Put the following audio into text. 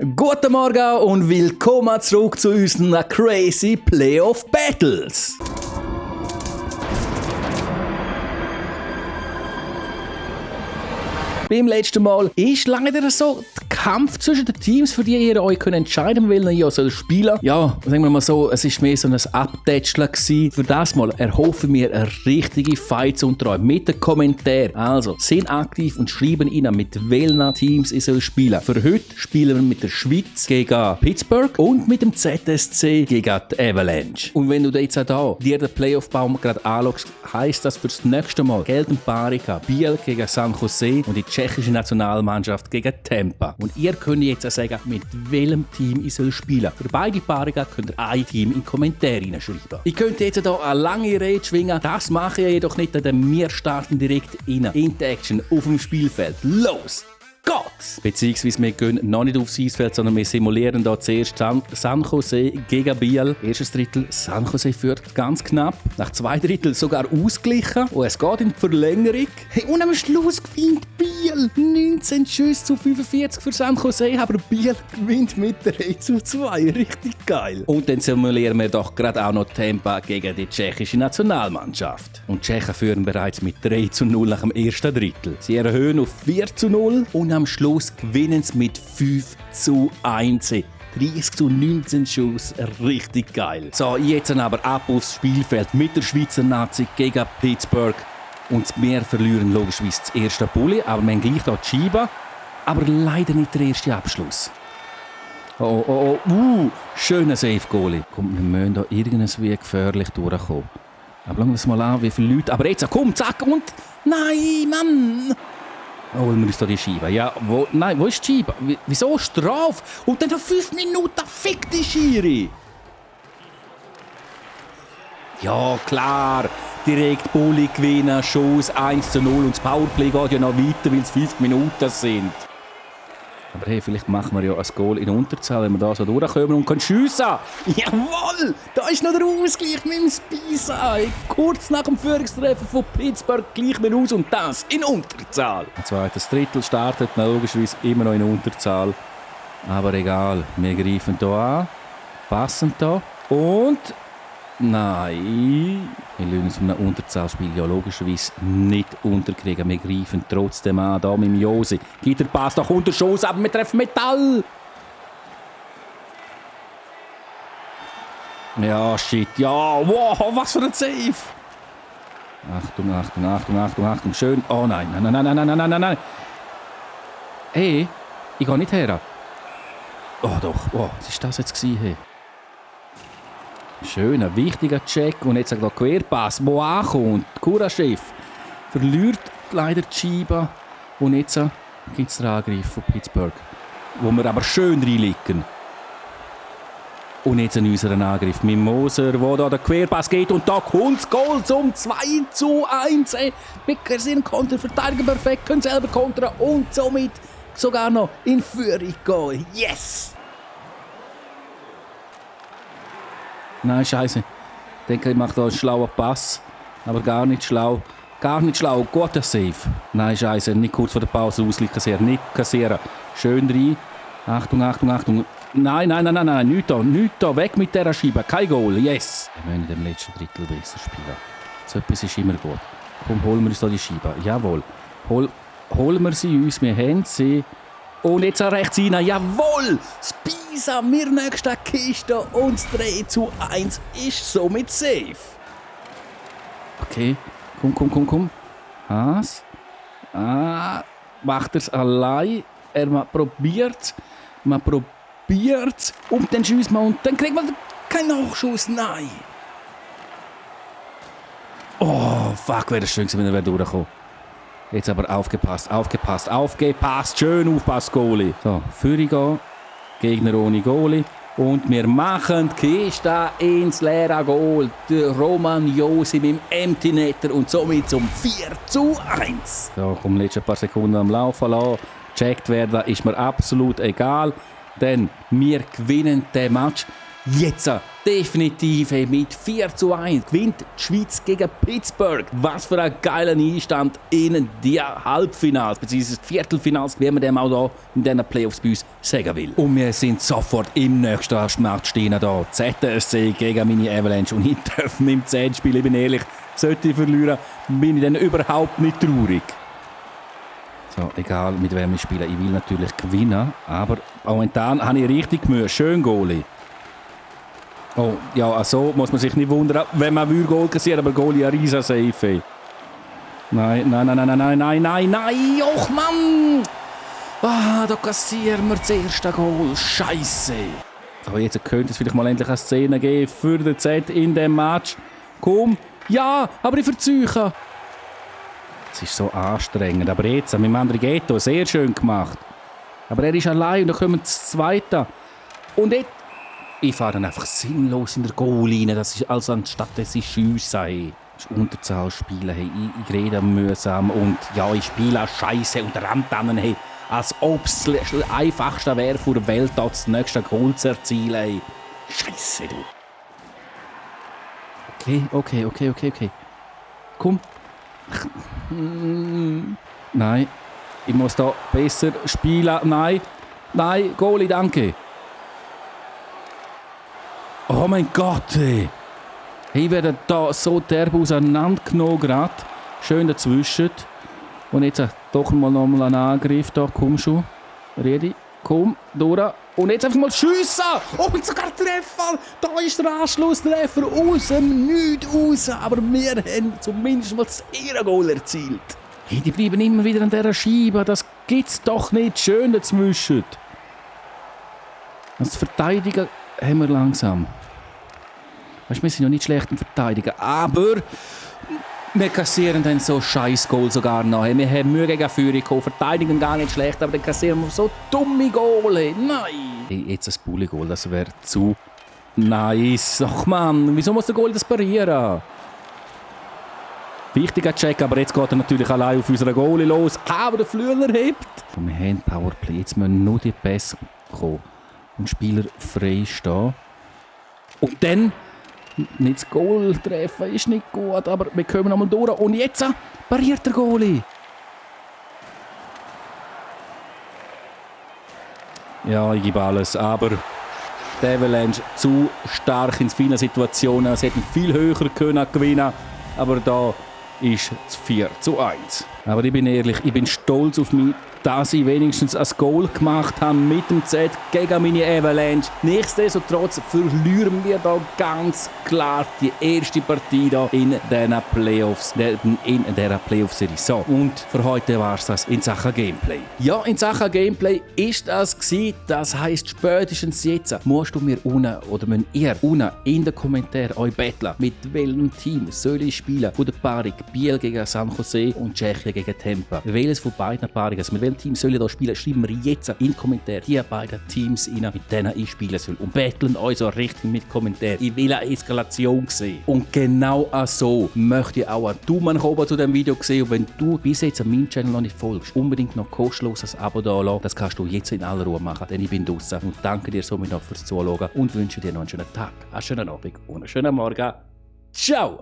Guten Morgen und willkommen zurück zu unseren Crazy Playoff Battles. Beim letzten Mal ist leider so der Kampf zwischen den Teams, für die ihr euch entscheiden könnt, welchen ihr spielen sollt. Ja, sagen wir mal so, es war mehr so ein Abtätscheln gewesen. Für das Mal erhoffen wir eine richtige Fight unter euch mit den Kommentaren. Also, sind aktiv und schreiben ihnen, mit welchen Teams ihr sollt spielen. Für heute spielen wir mit der Schweiz gegen Pittsburgh und mit dem ZSC gegen die Avalanche. Und wenn du jetzt auch dir den Playoff-Baum gerade anschaust, heisst das für das nächste Mal gelten Paarungen Biel gegen San Jose und die tschechische Nationalmannschaft gegen Tampa. Und ihr könnt jetzt auch sagen, mit welchem Team ich soll spielen. Für beide Paarungen könnt ihr ein Team in die Kommentare schreiben. Ich könnte jetzt hier eine lange Rede schwingen, das mache ich jedoch nicht, denn wir starten direkt in die Action auf dem Spielfeld. Los! Geht's! Beziehungsweise wir gehen noch nicht aufs Eisfeld, sondern wir simulieren hier zuerst San Jose gegen Biel. Erstes Drittel, San Jose führt ganz knapp. Nach 2 Drittel sogar ausgeglichen. Und es geht in die Verlängerung. Hey, und am Schluss gewinnt Biel. 19 Schüsse zu 45 für San Jose, aber Biel gewinnt mit 3:2. Richtig geil. Und dann simulieren wir doch gerade auch noch Tampa gegen die tschechische Nationalmannschaft. Und die Tschechen führen bereits mit 3:0 nach dem ersten Drittel. Sie erhöhen auf 4:0 und am Schluss gewinnen sie mit 5:1. 30:19 Schuss, richtig geil. So, jetzt aber ab aufs Spielfeld mit der Schweizer Nazi gegen Pittsburgh. Und wir verlieren logischerweise das erste Bulli, aber wir haben gleich hier die Scheibe. Aber leider nicht der erste Abschluss. Schöner Safe-Goalie. Kommt, wir müssen da irgendwie gefährlich durchkommen. Aber schauen wir uns mal an, wie viele Leute... Aber jetzt, komm, zack, und... Nein, Mann! Holen wir uns da die Scheibe. Ja, wo ist die Scheibe? Wieso Strafe? Und dann noch 5 Minuten, fick die Schiri! Ja, klar. Direkt Bulli gewinnen, Schuss 1:0 und das Powerplay geht ja noch weiter, weil es 5 Minuten sind. Aber hey, vielleicht machen wir ja ein Goal in Unterzahl, wenn wir da so durchkommen und können schiessen. Jawohl! Da ist noch der Ausgleich mit dem Spisa. Kurz nach dem Führungstreffer von Pittsburgh gleichen wir aus und das in Unterzahl. Ein zweites Drittel startet logischerweise immer noch in Unterzahl. Aber egal, wir greifen hier an, passen hier und... Nein, wir lassen uns von einem Unterzahlspiel ja logischerweise nicht unterkriegen. Wir greifen trotzdem an, hier mit dem Josi. Gibt der Pass, da kommt der Schuss, aber wir treffen Metall. Ja, shit, ja, wow, was für ein Save. Achtung, schön. Oh nein. Hey, ich gehe nicht her. Oh doch, oh, was ist das jetzt gewesen, hey? Schöner, wichtiger Check und jetzt der Querpass, wo ankommt. Kuraschew verliert leider die Scheibe und jetzt gibt es den Angriff von Pittsburgh, wo wir aber schön reinliegen. Und jetzt unseren Angriff mit Moser, wo da der Querpass geht und da kommt das Goal zum 2:1. Wir sind Konter, verteidigen perfekt, können selber kontern und somit sogar noch in Führung gehen. Yes! Nein, scheiße. Ich denke, ich mache da einen schlauen Pass. Aber gar nicht schlau. Guter Save. Nein, scheiße. Nicht kurz vor der Pause Ausgleich kassieren. Nicht kassieren. Schön rein. Achtung. Nein. Nicht da. Weg mit dieser Scheibe. Kein Goal. Yes. Wir müssen im letzten Drittel besser spielen. So etwas ist immer gut. Komm, holen wir uns da die Scheibe. Jawohl. Holen wir sie uns. Wir haben sie. Und jetzt rechts rein. Jawohl! Spisa, wir nächste Kiste und das 3:1 ist somit safe. Okay, komm. Was? Macht er es allein? Man probiert und dann schießt man und dann kriegt man keinen Nachschuss. Nein! Oh, fuck, wäre das schön gewesen, wenn er durchkommt. Jetzt aber aufgepasst. Schön aufpasst, Goalie. So, Führung gehen. Gegner ohne Goalie. Und wir machen die Kiste ins leere Goal. Der Roman Josi mit dem Empty Netter und somit zum 4:1. So, komm, letzte paar Sekunden am Laufen lassen. Gecheckt werden ist mir absolut egal. Denn wir gewinnen den Match. Jetzt definitiv mit 4:1 gewinnt die Schweiz gegen Pittsburgh. Was für ein geiler Einstand in die Halbfinals bzw. Viertelfinals, wie man dem auch hier in diesen Playoffs bei uns sagen will. Und wir sind sofort im nächsten Match stehen hier. ZSC gegen meine Avalanche und ich darf mit dem 10 spielen. Ich bin ehrlich, sollte ich verlieren, bin ich dann überhaupt nicht traurig. So, egal mit wem ich spiele, ich will natürlich gewinnen, aber momentan habe ich richtig Mühe. Schön Goalie. Oh, ja, also muss man sich nicht wundern, wenn man Goal kassiert, aber Goalie ein riesen Safe. Nein, och Mann! Da kassieren wir das erste Goal. Scheiße! Aber jetzt könnte es vielleicht mal endlich eine Szene geben für den Z in dem Match. Komm! Ja, aber ich verzeihe. Es ist so anstrengend, aber jetzt mit dem Andrighetto sehr schön gemacht. Aber er ist allein und dann kommen wir das Zweite. Und jetzt... Ich fahre dann einfach sinnlos in der Goal-Linie, das ist also anstatt dass ich schiesse. Hey. Das ist Unterzahl spielen, hey. Ich rede mühsam und ja, ich spiele auch Scheiße und renne dann, hey, als ob es das Einfachste wäre vor der Welt, das nächste Goal zu erzielen. Hey. Scheiße, du. Okay. Komm. Nein, ich muss da besser spielen. Nein, Goalie, danke. Oh mein Gott, ey. Ich werde da so derb auseinandergenommen gerade. Schön dazwischen. Und jetzt doch noch mal einen Angriff da. Komm schon. Ready? Komm, durch. Und jetzt einfach mal schiessen. Oh, und sogar Treffer. Da ist der Anschlusstreffer aus dem Nichts raus. Aber wir haben zumindest mal das Ehrengoal erzielt. Hey, die bleiben immer wieder an dieser Scheibe. Das gibt's doch nicht. Schön dazwischen. Das Verteidigen haben wir langsam. Weißt, wir sind noch nicht schlecht im Verteidigen, aber wir kassieren dann so scheiß Goal sogar noch. Wir haben Mühe gegen Führung gekommen, verteidigen gar nicht schlecht, aber dann kassieren wir so dumme Goal. Nein! Hey, jetzt ein Bulli-Goal, das wäre zu nice. Ach Mann, wieso muss der Goal das parieren? Wichtiger Check, aber jetzt geht er natürlich allein auf unseren Goalie los. Aber der Flügler hebt. Und wir haben Powerplay, jetzt müssen nur die Pässe kommen. Und Spieler frei stehen. Und dann nicht das Goal treffen ist nicht gut, aber wir kommen nochmal durch. Und jetzt pariert der Goalie. Ja, ich gebe alles, aber die Avalanche zu stark in vielen Situationen. Sie hätten viel höher gewinnen können, aber da ist es 4:1. Aber ich bin ehrlich, ich bin stolz auf mich, dass ich wenigstens ein Goal gemacht habe mit dem Z gegen meine Avalanche. Nichtsdestotrotz verlieren wir da ganz klar die erste Partie da in dieser Playoffs, in dieser Playoff-Serie. So, und für heute war es das in Sachen Gameplay. Ja, in Sachen Gameplay ist das gewesen. Das heisst, spätestens jetzt musst du mir unten, oder müsst ihr unten in den Kommentaren euch betteln, mit welchem Team soll ich spielen. Von der Paarung Biel gegen San Jose und Tschechien gegen Tampa. Welches von beiden Paarungen, also mit welchem Team soll ich da spielen, schreiben wir jetzt in den Kommentaren die beiden Teams rein, mit denen ich spielen soll. Und betteln euch so richtig mit Kommentaren. Ich will eine Eskalation sehen. Und genau so möchte ich auch einen Daumen oben zu diesem Video sehen. Und wenn du bis jetzt an meinem Channel noch nicht folgst, unbedingt noch kostenloses Abo da lassen. Das kannst du jetzt in aller Ruhe machen, denn ich bin draussen. Und danke dir somit noch fürs Zuschauen und wünsche dir noch einen schönen Tag, einen schönen Abend und einen schönen Morgen. Ciao!